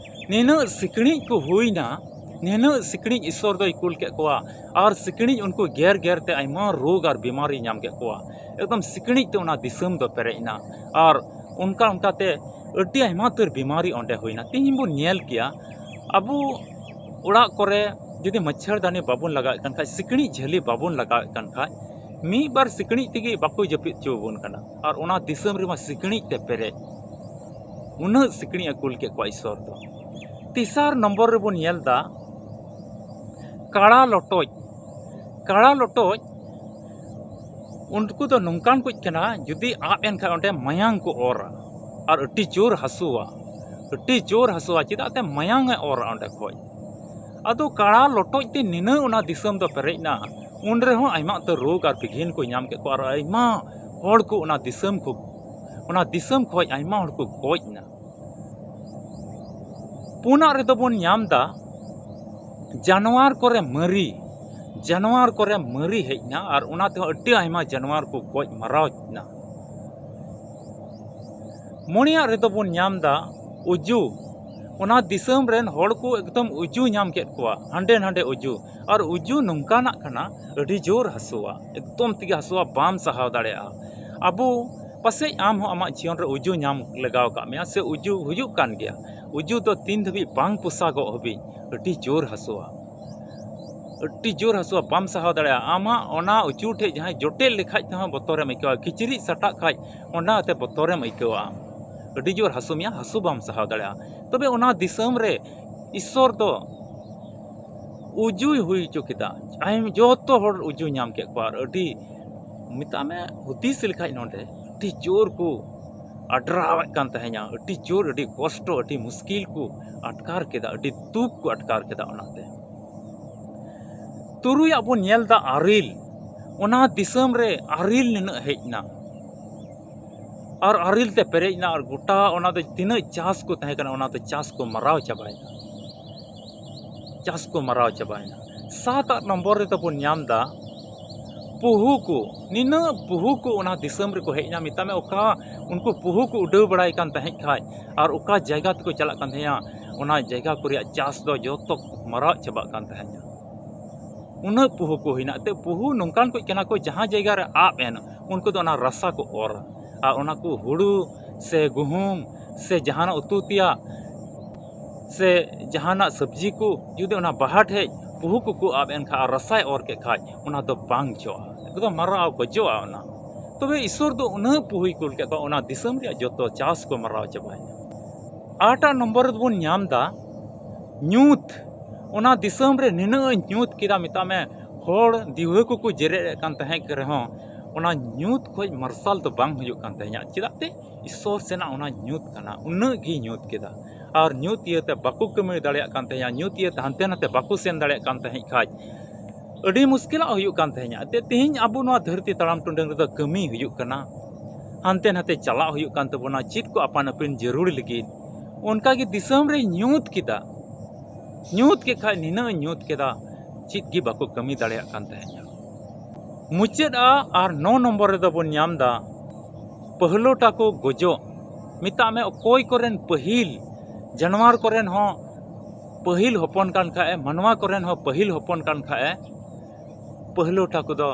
ᱱᱤᱱᱟᱹᱜ ᱥᱤᱠᱲᱤᱡ ᱠᱚ ᱦᱩᱭᱱᱟ, ᱱᱤᱱᱟᱹᱜ ᱥᱤᱠᱲᱤᱡ ᱤᱥᱥᱚᱨ ᱫᱚᱭ ᱠᱩᱞ ᱠᱮᱫ ᱠᱚᱣᱟ᱾ ᱟᱨ ᱥᱤᱠᱲᱤᱡ ᱩᱱᱠᱩ ᱜᱮᱨ ᱜᱮᱨ ᱛᱮ ᱟᱭᱢᱟ ᱨᱳᱜᱽ ᱟᱨ ᱵᱤᱢᱟᱨᱤ ᱧᱟᱢ ᱠᱮᱫ ᱠᱚᱣᱟ᱾ ᱮᱠᱫᱚᱢ ᱥᱤᱠᱲᱤᱡ ᱛᱮ ᱚᱱᱟ ᱫᱤᱥᱚᱢ ᱫᱚ ᱯᱮᱨᱮᱡ ᱮᱱᱟ᱾ ᱟᱨ ᱚᱱᱠᱟ ᱚᱱᱠᱟᱛᱮ ᱟᱹᱰᱤ ᱟᱭᱢᱟ ᱩᱛᱟᱹᱨ ᱵᱤᱢᱟᱨᱤ ᱚᱸᱰᱮ ᱦᱩᱭᱱᱟ᱾ ᱛᱮᱦᱮᱧ ᱵᱚᱱ ᱧᱮᱞ ᱠᱮᱭᱟ, ᱟᱵᱚ ᱚᱲᱟᱜ ᱠᱚᱨᱮ ᱡᱩᱫᱤ ᱢᱟᱪᱷᱟᱨᱫᱟᱹᱱᱤ ᱵᱟᱵᱚᱱ ᱞᱟᱜᱟᱣᱮᱫ ᱠᱟᱱ ᱠᱷᱟᱡ, ᱥᱤᱠᱲᱤᱡ ᱡᱷᱟᱹᱞᱤ ᱵᱟᱵᱚᱱ ᱞᱟᱜᱟᱣᱮᱫ ᱠᱟᱱ ᱠᱷᱟᱡ, ᱢᱤᱫ ᱵᱟᱨ ᱥᱤᱠᱲᱤᱡ ᱛᱮᱜᱮ ᱵᱟᱠᱚ ᱡᱟᱹᱯᱤᱫ ᱦᱚᱪᱚ ᱟᱵᱚᱱ ᱠᱟᱱᱟ᱾ ᱟᱨ ᱚᱱᱟ ᱫᱤᱥᱚᱢ ᱨᱮᱢᱟ ᱥᱤᱠᱲᱤᱡ ᱛᱮ ᱯᱮᱨᱮᱡ, ᱩᱱᱟᱹᱜ ᱥᱤᱠᱲᱤᱡ ᱮ ᱠᱩᱞ ᱠᱮᱫ ᱠᱚᱣᱟ ᱤᱥᱥᱚᱨ ᱫᱚ᱾ ᱛᱮᱥᱟᱨ ᱱᱚᱢᱵᱚᱨ ᱨᱮᱵᱚᱱ ᱧᱮᱞ ᱮᱫᱟ ᱠᱟᱲᱟ ᱞᱚᱴᱚᱡ᱾ ᱠᱟᱲᱟ ᱞᱚᱴᱚᱡ ᱩᱱᱠᱩ ᱫᱚ ᱱᱚᱝᱠᱟᱱ ᱠᱚ ᱠᱟᱱᱟ, ᱡᱩᱫᱤ ᱟᱵ ᱮᱱ ᱠᱷᱟᱱ ᱚᱸᱰᱮ ᱢᱟᱭᱟᱝ ᱠᱚ ᱚᱨᱟ ᱟᱨ ᱟᱹᱰᱤ ᱡᱳᱨ ᱦᱟᱹᱥᱩᱣᱟ, ᱟᱹᱰᱤ ᱡᱳᱨ ᱦᱟᱹᱥᱩᱣᱟ, ᱪᱮᱫᱟᱜ ᱥᱮ ᱢᱟᱭᱟᱝ ᱮ ᱚᱨᱟ ᱚᱸᱰᱮ ᱠᱷᱚᱡ᱾ ᱟᱫᱚ ᱠᱟᱲᱟ ᱞᱚᱴᱚᱡ ᱛᱮ ᱱᱤᱱᱟᱹᱜ ᱚᱱᱟ ᱫᱤᱥᱚᱢ ᱫᱚ ᱯᱮᱨᱮᱡ ᱮᱱᱟ, ᱩᱱ ᱨᱮᱦᱚᱸ ᱟᱭᱢᱟ ᱩᱛᱟᱹᱨ ᱨᱳᱜᱽ ᱟᱨ ᱵᱤᱜᱷᱤᱱ ᱠᱚ ᱧᱟᱢ ᱠᱮᱫ ᱠᱚᱣᱟ ᱟᱨ ᱟᱭᱢᱟ ᱦᱚᱲ ᱠᱚ ᱚᱱᱟ ᱫᱤᱥᱚᱢ ᱠᱚ, ᱚᱱᱟ ᱫᱤᱥᱚᱢ ᱠᱷᱚᱡ ᱟᱭᱢᱟ ᱦᱚᱲ ᱠᱚ ᱜᱚᱡ ᱮᱱᱟ᱾ ᱯᱩᱱᱟᱜ ᱨᱮᱫᱚ ᱵᱚᱱ ᱧᱟᱢ ᱮᱫᱟ ᱡᱟᱱᱣᱟᱨ ᱠᱚᱨᱮ ᱢᱟᱹᱨᱤ, ᱡᱟᱱᱣᱟᱨ ᱠᱚᱨᱮ ᱢᱟᱹᱨᱤ ᱦᱮᱡ ᱮᱱᱟ ᱟᱨ ᱚᱱᱟ ᱛᱮᱦᱚᱸ ᱟᱹᱰᱤ ᱟᱭᱢᱟ ᱡᱟᱱᱣᱟᱨ ᱠᱚ ᱜᱚᱡ ᱢᱟᱨᱟᱣ ᱮᱱᱟ᱾ ᱢᱚᱬᱮᱭᱟᱜ ᱨᱮᱫᱚ ᱵᱚᱱ ᱧᱟᱢ ᱮᱫᱟ ᱩᱡᱩ᱾ ᱚᱱᱟ ᱫᱤᱥᱚᱢ ᱨᱮᱱ ᱦᱚᱲ ᱠᱚ ᱮᱠᱫᱚᱢ ᱩᱡᱩ ᱧᱟᱢ ᱠᱮᱫ ᱠᱚᱣᱟ, ᱦᱟᱸᱰᱮ ᱱᱟᱸᱰᱮ ᱩᱡᱩ᱾ ᱟᱨ ᱩᱡᱩ ᱱᱚᱝᱠᱟᱱᱟᱜ ᱠᱟᱱᱟ, ᱟᱹᱰᱤ ᱡᱳᱨ ᱦᱟᱹᱥᱩᱣᱟ, ᱮᱠᱫᱚᱢ ᱛᱮᱜᱮ ᱦᱟᱹᱥᱩᱣᱟ, ᱵᱟᱢ ᱥᱟᱦᱟᱣ ᱫᱟᱲᱮᱭᱟᱜᱼᱟ᱾ ᱟᱵᱚ ᱯᱟᱥᱮᱡ ᱟᱢ ᱦᱚᱸ ᱟᱢᱟᱜ ᱡᱤᱭᱚᱱ ᱨᱮ ᱩᱡᱩ ᱧᱟᱢ ᱞᱟᱜᱟᱣ ᱟᱠᱟᱫ ᱢᱮᱭᱟ ᱥᱮ ᱩᱡᱩ ᱦᱩᱭᱩᱜ ᱠᱟᱱ ᱜᱮᱭᱟ᱾ ᱩᱡᱩ ᱫᱚ ᱛᱤᱱ ᱫᱷᱟᱹᱵᱤᱡ ᱵᱟᱝ ᱯᱚᱥᱟᱜᱚᱜ ᱦᱟᱹᱵᱤᱡ ᱟᱹᱰᱤ ᱡᱳᱨ ᱦᱟᱹᱥᱩᱣᱟ᱾ ᱟᱹᱰᱤ ᱡᱳᱨ ᱦᱟᱹᱥᱩᱣᱟ, ᱵᱟᱢ ᱥᱟᱦᱟᱣ ᱫᱟᱲᱮᱭᱟᱜᱼᱟ᱾ ᱟᱢᱟᱜ ᱚᱱᱟ ᱩᱪᱩ ᱴᱷᱮᱡ ᱡᱟᱦᱟᱸᱭ ᱡᱚᱴᱮᱫ ᱞᱮᱠᱷᱟᱡ ᱛᱮᱦᱚᱸ ᱵᱚᱛᱚᱨᱮᱢ ᱟᱹᱭᱠᱟᱹᱣᱟ, ᱠᱤᱪᱨᱤᱡ ᱥᱟᱴᱟᱜ ᱠᱷᱟᱡ ᱚᱱᱟᱛᱮ ᱵᱚᱛᱚᱨᱮᱢ ᱟᱹᱭᱠᱟᱹᱣᱟ᱾ ᱟᱢ ᱟᱹᱰᱤ ᱡᱳᱨ ᱦᱟᱹᱥᱩ ᱢᱮᱭᱟ, ᱦᱟᱹᱥᱩ ᱵᱟᱢ ᱥᱟᱦᱟᱣ ᱫᱟᱲᱮᱭᱟᱜᱼᱟ᱾ ᱛᱚᱵᱮ ᱚᱱᱟ ᱫᱤᱥᱚᱢ ᱨᱮ ᱤᱥᱥᱚᱨ ᱫᱚ ᱩᱡᱩᱭ ᱦᱩᱭ ᱦᱚᱪᱚ ᱠᱮᱫᱟ᱾ ᱟᱭᱢᱟ, ᱡᱚᱛᱚ ᱦᱚᱲ ᱩᱡᱩ ᱧᱟᱢ ᱠᱮᱫ ᱠᱚᱣᱟ᱾ ᱟᱨ ᱟᱹᱰᱤ, ᱢᱮᱛᱟᱜ ᱢᱮ, ᱦᱩᱫᱤᱥ ᱞᱮᱠᱷᱟᱡ ᱱᱚᱰᱮ ᱟᱹᱰᱤ ᱡᱳᱨ ᱠᱚ ᱟᱰᱨᱟᱣᱮᱫ ᱠᱟᱱ ᱛᱟᱦᱮᱸᱱᱟ, ᱟᱹᱰᱤ ᱡᱳᱨ, ᱟᱹᱰᱤ ᱠᱚᱥᱴᱚ, ᱟᱹᱰᱤ ᱢᱩᱥᱠᱤᱞ ᱠᱚ ᱟᱴᱠᱟᱨ ᱠᱮᱫᱟ, ᱟᱹᱰᱤ ᱫᱩᱠ ᱠᱚ ᱟᱴᱠᱟᱨ ᱠᱮᱫᱟ᱾ ᱚᱱᱟᱛᱮ ᱛᱩᱨᱩᱭᱟᱜ ᱵᱚᱱ ᱧᱮᱞ ᱮᱫᱟ ᱟᱨᱤᱞ᱾ ᱚᱱᱟ ᱫᱤᱥᱚᱢ ᱨᱮ ᱟᱨᱤᱞ ᱱᱤᱱᱟᱹᱜ ᱦᱮᱡ ᱮᱱᱟ, ᱟᱨ ᱟᱨᱤᱞ ᱛᱮ ᱯᱮᱨᱮᱡ ᱮᱱᱟ, ᱟᱨ ᱜᱚᱴᱟ ᱚᱱᱟ ᱫᱚ ᱛᱤᱱᱟᱹᱜ ᱪᱟᱥ ᱠᱚ ᱛᱟᱦᱮᱸ ᱠᱟᱱᱟ, ᱚᱱᱟ ᱫᱚ ᱪᱟᱥ ᱠᱚ ᱢᱟᱨᱟᱣ ᱪᱟᱵᱟᱭᱮᱱᱟ᱾ ᱪᱟᱥ ᱠᱚ ᱢᱟᱨᱟᱣ ᱪᱟᱵᱟᱭᱮᱱᱟ᱾ ᱥᱟᱛ ᱟᱜ ᱱᱚᱢᱵᱚᱨ ᱨᱮᱫᱚ ᱵᱚᱱ ᱧᱟᱢ ᱮᱫᱟ ᱯᱩᱦᱩ ᱠᱚ᱾ ᱱᱤᱱᱟᱹᱜ ᱯᱩᱦᱩ ᱠᱚ ᱚᱱᱟ ᱫᱤᱥᱚᱢ ᱨᱮᱠᱚ ᱦᱮᱡ ᱮᱱᱟ᱾ ᱢᱮᱛᱟᱜ ᱢᱮ, ᱚᱠᱟ ᱩᱱᱠᱩ ᱯᱩᱦᱩ ᱠᱚ ᱩᱰᱟᱹᱣ ᱵᱟᱲᱟᱭ ᱠᱟᱱ ᱛᱟᱦᱮᱸᱫ ᱠᱷᱟᱡ ᱟᱨ ᱚᱠᱟ ᱡᱟᱭᱜᱟ ᱛᱮᱠᱚ ᱪᱟᱞᱟᱜ ᱠᱟᱱ ᱛᱟᱦᱮᱸᱫᱼᱟ, ᱚᱱᱟ ᱡᱟᱭᱜᱟ ᱠᱚ ᱨᱮᱭᱟᱜ ᱪᱟᱥ ᱫᱚ ᱡᱚᱛᱚ ᱢᱟᱨᱟᱣ ᱪᱟᱵᱟᱜ ᱠᱟᱱ ᱛᱟᱦᱮᱸᱫᱼᱟ᱾ ᱩᱱᱟᱹᱜ ᱯᱩᱦᱩ ᱠᱚ ᱦᱩᱭᱱᱟ᱾ ᱮᱱᱛᱮᱫ, ᱯᱩᱦᱩ ᱱᱚᱝᱠᱟᱱ ᱠᱚ ᱠᱟᱱᱟ ᱠᱚ, ᱡᱟᱦᱟᱸ ᱡᱟᱭᱜᱟ ᱨᱮ ᱟᱵ ᱮᱱ, ᱩᱱᱠᱩ ᱫᱚ ᱚᱱᱟ ᱨᱟᱥᱟ ᱠᱚ ᱚᱨᱟ᱾ ᱟᱨ ᱚᱱᱟ ᱠᱚ ᱦᱩᱲᱩ ᱥᱮ ᱜᱩᱦᱩᱢ ᱥᱮ ᱡᱟᱦᱟᱱᱟᱜ ᱩᱛᱩ ᱛᱮᱭᱟᱜ ᱥᱮ ᱡᱟᱦᱟᱱᱟᱜ ᱥᱚᱵᱽᱡᱤ ᱠᱚ ᱡᱩᱫᱤ ᱚᱱᱟ ᱵᱟᱦᱟ ᱴᱷᱮᱡ ᱯᱩᱦᱩ ᱠᱚᱠᱚ ᱟᱵ ᱮᱱ ᱠᱷᱟᱡ ᱟᱨ ᱨᱟᱥᱟᱭ ᱚᱨ ᱠᱮᱫ ᱠᱷᱟᱡ, ᱚᱱᱟ ᱫᱚ ᱵᱟᱝ ᱡᱚᱜᱼᱟ, ᱮᱠᱫᱚᱢ ᱢᱟᱨᱟᱜ ᱜᱚᱡᱚᱜᱼᱟ ᱚᱱᱟ᱾ ᱛᱚᱵᱮ ᱤᱥᱥᱚᱨ ᱫᱚ ᱩᱱᱟᱹᱜ ᱯᱩᱦᱩᱭ ᱠᱩᱞ ᱠᱮᱫ ᱠᱚᱣᱟ, ᱚᱱᱟ ᱫᱤᱥᱚᱢ ᱨᱮᱭᱟᱜ ᱡᱚᱛᱚ ᱪᱟᱥ ᱠᱚ ᱢᱟᱨᱟᱣ ᱪᱟᱵᱟᱭᱮᱱᱟ᱾ ᱟᱴᱟᱜ ᱱᱚᱢᱵᱚᱨ ᱨᱮᱫᱚ ᱵᱚᱱ ᱧᱟᱢ ᱮᱫᱟ ᱧᱩᱛ᱾ ᱚᱱᱟ ᱫᱤᱥᱚᱢ ᱨᱮ ᱱᱤᱱᱟᱹᱜ ᱮ ᱧᱩᱛ ᱠᱮᱫᱟ, ᱢᱮᱛᱟᱜ ᱢᱮ, ᱦᱚᱲ ᱫᱤᱣᱦᱟᱹ ᱠᱚᱠᱚ ᱡᱮᱨᱮᱫ ᱮᱫ ᱠᱟᱱ ᱛᱟᱦᱮᱸᱫ ᱨᱮᱦᱚᱸ, ᱚᱱᱟ ᱧᱩᱛ ᱠᱷᱚᱡ ᱢᱟᱨᱥᱟᱞ ᱫᱚ ᱵᱟᱝ ᱦᱩᱭᱩᱜ ᱠᱟᱱ ᱛᱟᱦᱮᱸᱫ᱾ ᱪᱮᱫᱟᱜ ᱛᱮ? ᱤᱥᱥᱚᱨ ᱥᱮᱱᱟᱜ ᱚᱱᱟ ᱧᱩᱛ ᱠᱟᱱᱟ, ᱩᱱᱟᱹᱜ ᱜᱮᱭ ᱧᱩᱛ ᱠᱮᱫᱟ᱾ ᱟᱨ ᱧᱩᱛ ᱤᱭᱟᱹᱛᱮ ᱵᱟᱠᱚ ᱠᱟᱹᱢᱤ ᱫᱟᱲᱮᱭᱟᱜ ᱠᱟᱱ ᱛᱟᱦᱮᱸᱫ, ᱧᱩᱛ ᱤᱭᱟᱹᱛᱮ ᱦᱟᱱᱛᱮ ᱱᱟᱛᱮ ᱵᱟᱠᱚ ᱥᱮᱱ ᱫᱟᱲᱮᱭᱟᱜ ᱠᱟᱱ ᱛᱟᱦᱮᱸᱫ ᱠᱷᱟᱡ, ᱟᱹᱰᱤ ᱢᱩᱥᱠᱤᱞᱟᱜ ᱦᱩᱭᱩᱜ ᱠᱟᱱ ᱛᱟᱦᱮᱸᱫ᱾ ᱮᱱᱛᱮᱫ, ᱛᱮᱦᱮᱧ ᱟᱵᱚ ᱱᱚᱣᱟ ᱫᱷᱟᱹᱨᱛᱤ ᱛᱟᱲᱟᱢ ᱴᱩᱰᱟᱹᱝ ᱨᱮᱫᱚ ᱠᱟᱹᱢᱤ ᱦᱩᱭᱩᱜ ᱠᱟᱱᱟ, ᱦᱟᱱᱛᱮ ᱱᱟᱛᱮ ᱪᱟᱞᱟᱜ ᱦᱩᱭᱩᱜ ᱠᱟᱱ ᱛᱟᱵᱚᱱᱟ, ᱪᱮᱫ ᱠᱚ ᱟᱯᱟᱱ ᱟᱹᱯᱤᱱ ᱡᱟᱹᱨᱩᱲ ᱞᱟᱹᱜᱤᱫ᱾ ᱚᱱᱠᱟ ᱜᱮ ᱫᱤᱥᱚᱢ ᱨᱮ ᱧᱩᱛ ᱠᱮᱫᱟ, ᱧᱩᱛ ᱠᱮᱫ ᱠᱷᱟᱡ ᱱᱤᱱᱟᱹᱜ ᱮ ᱧᱩᱛ ᱠᱮᱫᱟ, ᱪᱮᱫ ᱜᱮ ᱵᱟᱠᱚ ᱠᱟᱹᱢᱤ ᱫᱟᱲᱮᱭᱟᱜ ᱠᱟᱱ ᱛᱟᱦᱮᱸᱫ᱾ ᱢᱩᱪᱟᱹᱫ ᱟ ᱟᱨ ᱱᱚ ᱱᱚᱢᱵᱚᱨ ᱨᱮᱫᱚ ᱵᱚᱱ ᱧᱟᱢ ᱮᱫᱟ ᱯᱟᱹᱦᱞᱳᱴᱟ ᱠᱚ ᱜᱚᱡᱚᱜ᱾ ᱢᱮᱛᱟᱜ ᱢᱮ, ᱚᱠᱚᱭ ᱠᱚᱨᱮᱱ ᱯᱟᱹᱦᱤᱞ ᱡᱟᱱᱣᱟᱨ ᱠᱚᱨᱮᱱ ᱦᱚᱸ ᱯᱟᱹᱦᱤᱞ ᱦᱚᱯᱚᱱ ᱠᱟᱱ ᱠᱷᱟᱡ ᱮ, ᱢᱟᱱᱣᱟ ᱠᱚᱨᱮᱱ ᱦᱚᱸ ᱯᱟᱹᱦᱤᱞ ᱦᱚᱯᱚᱱ ᱠᱟᱱ ᱠᱷᱟᱡ ᱮ, ᱯᱟᱹᱦᱞᱳᱴᱟ ᱠᱚᱫᱚ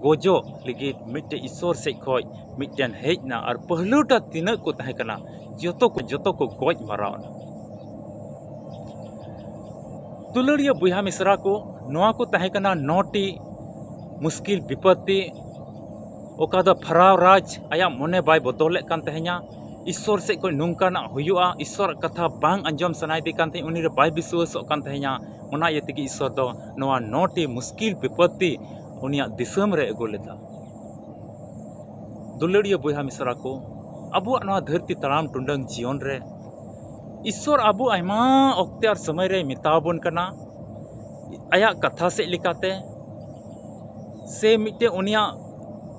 ᱜᱚᱡᱚᱜ ᱞᱟᱹᱜᱤᱫ ᱢᱤᱫᱴᱮᱡ ᱤᱥᱥᱚᱨ ᱥᱮᱡ ᱠᱷᱚᱡ ᱢᱤᱫᱴᱮᱱ ᱦᱮᱡ ᱮᱱᱟ, ᱟᱨ ᱯᱟᱹᱦᱞᱳᱴᱟ ᱛᱤᱱᱟᱹᱜ ᱠᱚ ᱛᱟᱦᱮᱸ ᱠᱟᱱᱟ, ᱡᱚᱛᱚ ᱠᱚ, ᱡᱚᱛᱚ ᱠᱚ ᱜᱚᱡ ᱢᱟᱨᱟᱣ ᱮᱱᱟ᱾ ᱫᱩᱞᱟᱹᱲᱤᱭᱟᱹ ᱵᱚᱭᱦᱟ ᱢᱤᱥᱨᱟ ᱠᱚ, ᱱᱚᱣᱟ ᱠᱚ ᱛᱟᱦᱮᱸ ᱠᱟᱱᱟ ᱱᱚᱴᱤ ᱢᱩᱥᱠᱤᱞ ᱵᱤᱯᱚᱛᱛᱤ, ᱚᱠᱟ ᱫᱚ ᱯᱷᱟᱨᱟᱣ ᱨᱟᱡᱽ ᱟᱭᱟᱜ ᱢᱚᱱᱮ ᱵᱟᱭ ᱵᱚᱫᱚᱞᱮᱫ ᱠᱟᱱ ᱛᱟᱦᱮᱸᱧᱟ᱾ ᱤᱥᱥᱚᱨ ᱥᱮᱫ ᱠᱷᱚᱱ ᱱᱚᱝᱠᱟᱱᱟᱜ ᱦᱩᱭᱩᱜᱼᱟ, ᱤᱥᱥᱚᱨᱟᱜ ᱠᱟᱛᱷᱟ ᱵᱟᱝ ᱟᱸᱡᱚᱢ ᱥᱟᱱᱟᱭᱮᱫᱮ ᱠᱟᱱ ᱛᱟᱦᱮᱸᱫ, ᱩᱱᱤ ᱨᱮ ᱵᱟᱭ ᱵᱤᱥᱣᱟᱹᱥᱚᱜ ᱠᱟᱱ ᱛᱟᱦᱮᱸᱧᱟ᱾ ᱚᱱᱟ ᱤᱭᱟᱹ ᱛᱮᱜᱮ ᱤᱥᱥᱚᱨ ᱫᱚ ᱱᱚᱣᱟ ᱱᱚᱴᱤ ᱢᱩᱥᱠᱤᱞ ᱵᱤᱯᱚᱛᱛᱤ ᱩᱱᱤᱭᱟᱜ ᱫᱤᱥᱚᱢ ᱨᱮ ᱟᱹᱜᱩ ᱞᱮᱫᱟ᱾ ᱫᱩᱞᱟᱹᱲᱤᱭᱟᱹ ᱵᱚᱭᱦᱟ ᱢᱤᱥᱨᱟ ᱠᱚ, ᱟᱵᱚᱣᱟᱜ ᱱᱚᱣᱟ ᱫᱷᱟᱹᱨᱛᱤ ᱛᱟᱲᱟᱢ ᱴᱩᱰᱟᱹᱝ ᱡᱤᱭᱚᱱ ᱨᱮ ᱤᱥᱥᱚᱨ ᱟᱵᱚ ᱟᱭᱢᱟ ᱚᱠᱛᱮ ᱟᱨ ᱥᱚᱢᱚᱭ ᱨᱮᱭ ᱢᱮᱛᱟᱣᱟᱵᱚᱱ ᱠᱟᱱᱟ, ᱟᱭᱟᱜ ᱠᱟᱛᱷᱟ ᱥᱮᱫ ᱞᱮᱠᱟᱛᱮ ᱥᱮ ᱢᱤᱫᱴᱮᱱ ᱩᱱᱤᱭᱟᱜ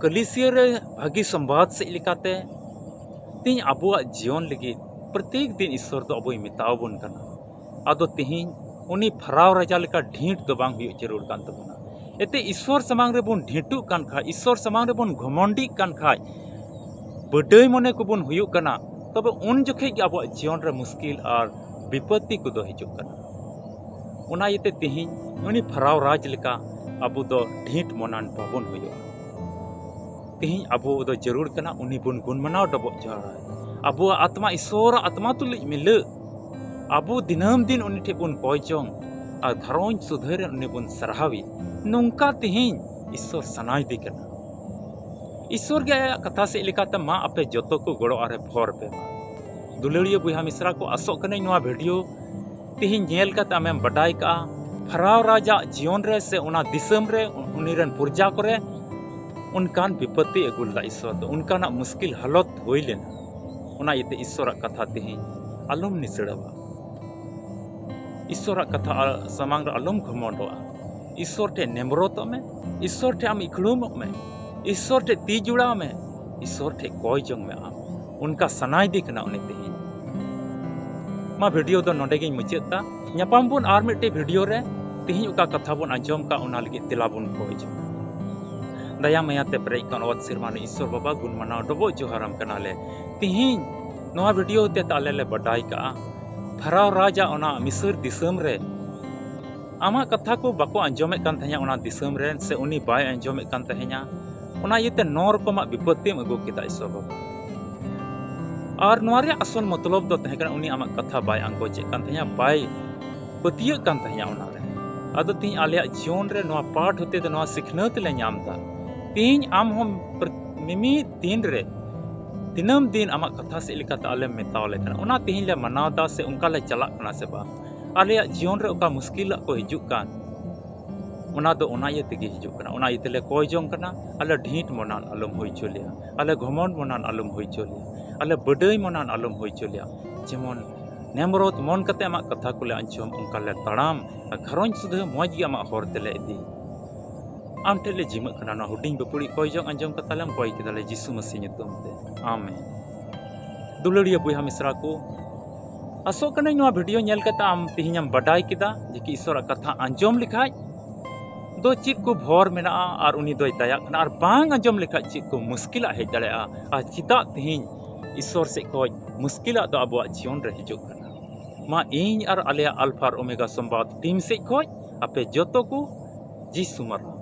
ᱠᱟᱹᱞᱤᱥᱤᱭᱟᱹ ᱨᱮ ᱵᱷᱟᱹᱜᱤ ᱥᱚᱢᱵᱟᱫ ᱥᱮᱫ ᱞᱮᱠᱟᱛᱮ᱾ ᱛᱮᱦᱮᱧ ᱟᱵᱚᱣᱟᱜ ᱡᱤᱭᱚᱱ ᱞᱟᱹᱜᱤᱫ ᱯᱨᱚᱛᱮᱠ ᱫᱤᱱ ᱤᱥᱥᱚᱨ ᱫᱚ ᱟᱵᱚᱭ ᱢᱮᱛᱟᱣᱟᱵᱚᱱ ᱠᱟᱱᱟ᱾ ᱟᱫᱚ ᱛᱮᱦᱮᱧ ᱩᱱᱤ ᱯᱷᱟᱨᱟᱣ ᱨᱟᱡᱟ ᱞᱮᱠᱟ ᱰᱷᱤᱸᱴ ᱫᱚ ᱵᱟᱝ ᱦᱩᱭᱩᱜ ᱡᱟᱹᱨᱩᱲ ᱠᱟᱱ ᱛᱟᱵᱚᱱᱟ᱾ ᱮᱱᱛᱮ ᱤᱥᱥᱚᱨ ᱥᱟᱢᱟᱝ ᱨᱮᱵᱚᱱ ᱰᱷᱤᱸᱴᱩᱜ ᱠᱟᱱ ᱠᱷᱟᱡ, ᱤᱥᱥᱚᱨ ᱥᱟᱢᱟᱝ ᱨᱮᱵᱚᱱ ᱜᱷᱚᱢᱚᱱᱰᱤᱜ ᱠᱟᱱ ᱠᱷᱟᱡ, ᱵᱟᱹᱰᱟᱹᱭ ᱢᱚᱱᱮ ᱠᱚᱵᱚᱱ ᱦᱩᱭᱩᱜ ᱠᱟᱱᱟ, ᱛᱚᱵᱮ ᱩᱱ ᱡᱚᱠᱷᱮᱡ ᱜᱮ ᱟᱵᱚᱣᱟᱜ ᱡᱤᱭᱚᱱ ᱨᱮ ᱢᱩᱥᱠᱤᱞ ᱟᱨ ᱵᱤᱯᱚᱛᱛᱤ ᱠᱚᱫᱚ ᱦᱤᱡᱩᱜ ᱠᱟᱱᱟ᱾ ᱚᱱᱟ ᱤᱭᱟᱹᱛᱮ ᱛᱮᱦᱮᱧ ᱩᱱᱤ ᱯᱷᱟᱨᱟᱣ ᱨᱟᱡᱽ ᱞᱮᱠᱟ ᱟᱵᱚ ᱫᱚ ᱰᱷᱤᱸᱴ ᱢᱚᱱᱟᱱ ᱵᱟᱵᱚᱱ ᱦᱩᱭᱩᱜᱼᱟ᱾ ᱛᱮᱦᱮᱧ ᱟᱵᱚ ᱫᱚ ᱡᱟᱹᱨᱩᱲ ᱠᱟᱱᱟ ᱩᱱᱤ ᱵᱚᱱ ᱜᱩᱱ ᱢᱟᱱᱟᱣ ᱰᱚᱵᱚᱜ ᱡᱚᱦᱟᱨᱟ᱾ ᱟᱵᱚᱣᱟᱜ ᱟᱛᱢᱟ, ᱤᱥᱥᱚᱨᱟᱜ ᱟᱛᱢᱟ ᱛᱩᱞᱩᱡ ᱢᱤᱞᱟᱹᱜ, ᱟᱵᱚ ᱫᱤᱱᱟᱹᱢ ᱫᱤᱱ ᱩᱱᱤ ᱴᱷᱮᱱ ᱵᱚᱱ ᱠᱚᱭ ᱡᱚᱝ ᱟᱨ ᱜᱷᱟᱨᱚᱸᱡᱽ ᱥᱩᱫᱷᱟᱹᱨ ᱨᱮ ᱩᱱᱤ ᱵᱚᱱ ᱥᱟᱨᱦᱟᱣᱮ᱾ ᱱᱚᱝᱠᱟ ᱛᱮᱦᱮᱧ ᱤᱥᱥᱚᱨ ᱥᱟᱱᱟᱭᱮᱫᱮ ᱠᱟᱱᱟ᱾ ᱤᱥᱥᱚᱨ ᱜᱮ ᱟᱭᱟᱜ ᱠᱟᱛᱷᱟ ᱥᱮᱫ ᱞᱮᱠᱟᱛᱮ, "ᱢᱟ ᱟᱯᱮ ᱡᱚᱛᱚ ᱠᱚ ᱜᱚᱲᱚ ᱟᱨᱮ ᱵᱷᱚᱨ ᱯᱮ ᱢᱟ᱾" ᱫᱩᱞᱟᱹᱲᱤᱭᱟᱹ ᱵᱚᱭᱦᱟ ᱢᱤᱥᱨᱟ ᱠᱚ, ᱟᱥᱚᱜ ᱠᱟᱹᱱᱟᱹᱧ ᱱᱚᱣᱟ ᱵᱷᱤᱰᱤᱭᱳ ᱛᱮᱦᱮᱧ ᱧᱮᱞ ᱠᱟᱛᱮ ᱟᱢᱮᱢ ᱵᱟᱰᱟᱭ ᱠᱟᱜᱼᱟ, ᱯᱷᱟᱨᱟᱣ ᱨᱟᱡᱟᱜ ᱡᱤᱭᱚᱱ ᱨᱮ ᱥᱮ ᱚᱱᱟ ᱫᱤᱥᱚᱢ ᱨᱮ ᱩᱱᱤ ᱨᱮᱱ ᱯᱨᱚᱡᱟ ᱠᱚᱨᱮ ᱚᱱᱠᱟᱱ ᱵᱤᱯᱚᱛᱛᱤ ᱟᱹᱜᱩ ᱞᱮᱫᱟ ᱤᱥᱥᱚᱨ ᱫᱚ, ᱚᱱᱠᱟᱱᱟᱜ ᱢᱩᱥᱠᱤᱞ ᱦᱟᱞᱚᱛ ᱦᱩᱭ ᱞᱮᱱᱟ᱾ ᱚᱱᱟ ᱤᱭᱟᱹᱛᱮ ᱤᱥᱥᱚᱨᱟᱜ ᱠᱟᱛᱷᱟ ᱛᱮᱦᱮᱧ ᱟᱞᱚᱢ ᱱᱤᱥᱲᱟᱹᱣᱟ᱾ ᱤᱥᱥᱚᱨᱟᱜ ᱠᱟᱛᱷᱟ ᱟ-, ᱥᱟᱢᱟᱝ ᱨᱮ ᱟᱞᱚᱢ ᱜᱷᱚᱢᱚᱱᱰᱚᱜᱼᱟ᱾ ᱤᱥᱥᱚᱨ ᱴᱷᱮᱱ ᱱᱮᱢᱨᱚᱛᱚᱜ ᱢᱮ, ᱤᱥᱥᱚᱨ ᱴᱷᱮᱱ ᱟᱢ ᱤᱠᱷᱲᱩᱢᱚᱜ ᱢᱮ, ᱤᱥᱥᱚᱨ ᱴᱷᱮᱱ ᱛᱤ ᱡᱩᱲᱟᱣ ᱢᱮ, ᱤᱥᱥᱚᱨ ᱴᱷᱮᱱ ᱠᱚᱭ ᱡᱚᱝ ᱢᱮ ᱟᱢ᱾ ᱚᱱᱠᱟ ᱥᱟᱱᱟᱭᱮᱫᱮ ᱠᱟᱱᱟ ᱩᱱᱤ ᱛᱮᱦᱮᱧ᱾ ᱢᱟ ᱵᱷᱤᱰᱤᱭᱳ ᱫᱚ ᱱᱚᱰᱮ ᱜᱤᱧ ᱢᱩᱪᱟᱹᱫ ᱫᱟ᱾ ᱧᱟᱯᱟᱢ ᱵᱚᱱ ᱟᱨ ᱢᱤᱫᱴᱮᱡ ᱵᱷᱤᱰᱤᱭᱳ ᱨᱮ᱾ ᱛᱮᱦᱮᱧ ᱚᱠᱟ ᱠᱟᱛᱷᱟ ᱵᱚᱱ ᱟᱸᱡᱚᱢ ᱠᱟᱜ, ᱚᱱᱟ ᱞᱟᱹᱜᱤᱫ ᱛᱮᱞᱟ ᱵᱚᱱ ᱠᱚᱭ ᱡᱚᱝᱟ᱾ ᱫᱟᱭᱟ ᱢᱟᱭᱟ ᱛᱮ ᱯᱮᱨᱮᱡ ᱠᱟᱱ ᱚᱛ ᱥᱮᱨᱢᱟ ᱨᱮ ᱤᱥᱥᱚᱨ ᱵᱟᱵᱟ, ᱜᱩᱱ ᱢᱟᱱᱟᱣ ᱰᱚᱵᱚᱜ ᱡᱚᱦᱟᱨᱟᱢ ᱠᱟᱱᱟᱞᱮ᱾ ᱛᱮᱦᱮᱧ ᱱᱚᱣᱟ ᱵᱷᱤᱰᱤᱭᱳ ᱦᱚᱛᱮᱛᱮ ᱟᱞᱮ ᱞᱮ ᱵᱟᱰᱟᱭ ᱠᱟᱜᱼᱟ, ᱯᱷᱟᱨᱟᱣ ᱨᱟᱡᱽ ᱟᱜ ᱚᱱᱟ ᱢᱤᱥᱚᱨ ᱫᱤᱥᱚᱢ ᱨᱮ ᱟᱢᱟᱜ ᱠᱟᱛᱷᱟ ᱠᱚ ᱵᱟᱠᱚ ᱟᱸᱡᱚᱢᱮᱫ ᱠᱟᱱ ᱛᱟᱦᱮᱸᱱᱟ ᱚᱱᱟ ᱫᱤᱥᱚᱢ ᱨᱮᱱ, ᱥᱮ ᱩᱱᱤ ᱵᱟᱭ ᱟᱸᱡᱚᱢᱮᱫ ᱠᱟᱱ ᱛᱟᱦᱮᱸᱱᱟ᱾ ᱚᱱᱟ ᱤᱭᱟᱹᱛᱮ ᱱᱚᱣᱟ ᱨᱚᱠᱚᱢᱟᱜ ᱵᱤᱯᱚᱛᱛᱤᱢ ᱟᱹᱜᱩ ᱠᱮᱫᱟ ᱤᱥᱥᱚᱨ ᱵᱟᱵᱟ᱾ ᱟᱨ ᱱᱚᱣᱟ ᱨᱮᱭᱟᱜ ᱟᱥᱚᱞ ᱢᱚᱛᱞᱚᱵ ᱫᱚ ᱛᱟᱦᱮᱸ ᱠᱟᱱᱟ, ᱩᱱᱤ ᱟᱢᱟᱜ ᱠᱟᱛᱷᱟ ᱵᱟᱭ ᱟᱸᱜᱚᱪᱮᱫ ᱠᱟᱱ ᱛᱟᱦᱮᱸᱱᱟ, ᱵᱟᱭ ᱯᱟᱹᱛᱭᱟᱹᱜ ᱠᱟᱱ ᱛᱟᱦᱮᱸᱱᱟ ᱚᱱᱟ ᱨᱮ᱾ ᱟᱫᱚ ᱛᱤᱦᱤᱧ ᱟᱞᱮᱭᱟᱜ ᱡᱤᱭᱚᱱ ᱨᱮ ᱱᱚᱣᱟ ᱯᱟᱴ ᱦᱚᱛᱮ ᱛᱮ ᱱᱚᱣᱟ ᱥᱤᱠᱷᱱᱟᱹᱛ ᱞᱮ ᱧᱟᱢ ᱮᱫᱟ᱾ ᱛᱤᱦᱤᱧ ᱟᱢ ᱦᱚᱸ ᱯᱨ-, ᱢᱤᱢᱤᱫ ᱫᱤᱱ ᱨᱮ, ᱫᱤᱱᱟᱹᱢ ᱫᱤᱱ ᱟᱢᱟᱜ ᱠᱟᱛᱷᱟ ᱥᱮᱫ ᱞᱮᱠᱟᱛᱮ ᱟᱞᱮᱢ ᱢᱮᱛᱟᱣ ᱞᱮ ᱠᱟᱱᱟ, ᱚᱱᱟ ᱛᱤᱦᱤᱧ ᱞᱮ ᱢᱟᱱᱟᱣ ᱮᱫᱟ ᱥᱮ ᱚᱱᱠᱟ ᱞᱮ ᱪᱟᱞᱟᱜ ᱠᱟᱱᱟ ᱥᱮ ᱵᱟᱝ? ᱟᱞᱮᱭᱟᱜ ᱡᱤᱭᱚᱱ ᱨᱮ ᱚᱠᱟ ᱢᱩᱥᱠᱤᱞᱟᱜ ᱠᱚ ᱦᱤᱡᱩᱜ ᱠᱟᱱ, ᱚᱱᱟ ᱫᱚ ᱚᱱᱟ ᱤᱭᱟᱹ ᱛᱮᱜᱮ ᱦᱤᱡᱩᱜ ᱠᱟᱱᱟ᱾ ᱚᱱᱟ ᱤᱭᱟᱹ ᱛᱮᱞᱮ ᱠᱚᱭ ᱡᱚᱝ ᱠᱟᱱᱟ, ᱟᱞᱮ ᱰᱷᱤᱸᱴ ᱢᱚᱱᱟᱱ ᱟᱞᱚᱢ ᱦᱩᱭ ᱦᱚᱪᱚ ᱞᱮᱭᱟ, ᱟᱞᱮ ᱜᱷᱚᱢᱚᱱᱰ ᱢᱚᱱᱟᱱ ᱟᱞᱚᱢ ᱦᱩᱭ ᱦᱚᱪᱚ ᱞᱮᱭᱟ, ᱟᱞᱮ ᱵᱟᱹᱰᱟᱹᱭ ᱢᱚᱱᱟᱱ ᱟᱞᱚᱢ ᱦᱩᱭ ᱦᱚᱪᱚ ᱞᱮᱭᱟ᱾ ᱡᱮᱢᱚᱱ ᱱᱮᱢᱨᱚᱫ ᱢᱚᱱ ᱠᱟᱛᱮ ᱟᱢᱟᱜ ᱠᱟᱛᱷᱟ ᱠᱚᱞᱮ ᱟᱸᱡᱚᱢ, ᱚᱱᱠᱟ ᱞᱮ ᱛᱟᱲᱟᱢ ᱟᱨ ᱜᱷᱟᱨᱚᱸᱡᱽ ᱥᱩᱫᱷᱟᱹ ᱢᱚᱡᱽ ᱜᱮ ᱟᱢᱟᱜ ᱦᱚᱨ ᱛᱮᱞᱮ ᱤᱫᱤ᱾ ᱟᱢ ᱴᱷᱮᱱ ᱞᱮ ᱡᱤᱢᱟᱹᱜ ᱠᱟᱱᱟ, ᱱᱚᱣᱟ ᱦᱩᱰᱤᱧ ᱵᱟᱹᱯᱩᱲᱤ ᱠᱚᱭ ᱡᱚᱝ ᱟᱸᱡᱚᱢ ᱠᱟᱛᱮ ᱞᱮᱢ ᱠᱚᱭ ᱠᱮᱫᱟ ᱞᱮ ᱡᱤᱥᱩ ᱢᱟᱹᱥᱤ ᱧᱩᱛᱩᱢ ᱛᱮ᱾ ᱟᱢᱮᱱ᱾ ᱫᱩᱞᱟᱹᱲᱤᱭᱟᱹ ᱵᱚᱭᱦᱟ ᱢᱤᱥᱨᱟ ᱠᱚ, ᱟᱥᱚᱜ ᱠᱟᱹᱱᱟᱹᱧ ᱱᱚᱣᱟ ᱵᱷᱤᱰᱤᱭᱳ ᱧᱮᱞ ᱠᱟᱛᱮ ᱟᱢ ᱛᱮᱦᱮᱧᱮᱢ ᱵᱟᱰᱟᱭ ᱠᱮᱫᱟ ᱡᱮ ᱠᱤ ᱤᱥᱚᱨᱟᱜ ᱠᱟᱛᱷᱟ ᱟᱸᱡᱚᱢ ᱞᱮᱠᱷᱟᱡ ᱫᱚ ᱪᱮᱫ ᱠᱚ ᱵᱷᱚᱨ ᱢᱮᱱᱟᱜᱼᱟ ᱟᱨ ᱩᱱᱤ ᱫᱚᱭ ᱫᱟᱭᱟᱜ ᱠᱟᱱᱟ, ᱟᱨ ᱵᱟᱝ ᱟᱸᱡᱚᱢ ᱞᱮᱠᱷᱟᱡ ᱪᱮᱫ ᱠᱚ ᱢᱩᱥᱠᱤᱞᱟᱜ ᱦᱮᱡ ᱫᱟᱲᱮᱭᱟᱜᱼᱟ, ᱟᱨ ᱪᱮᱫᱟᱜ ᱛᱮᱦᱮᱧ ᱤᱥᱚᱨ ᱥᱮᱫ ᱠᱷᱚᱡ ᱢᱩᱥᱠᱤᱞᱟᱜ ᱫᱚ ᱟᱵᱚᱣᱟᱜ ᱡᱤᱭᱚᱱ ᱨᱮ ᱦᱤᱡᱩᱜ ᱠᱟᱱᱟ᱾ ᱢᱟ ᱤᱧ ᱟᱨ ᱟᱞᱮᱭᱟᱜ ᱟᱞᱯᱷᱟ ᱟᱨ ᱳᱢᱮᱜᱟ ᱥᱚᱢᱵᱟᱫ ᱴᱤᱢ ᱥᱮᱫ ᱠᱷᱚᱡ ᱟᱯᱮ ᱡᱚᱛᱚ ᱠᱚ ᱡᱤᱥᱩ ᱢᱟᱨᱟᱝ᱾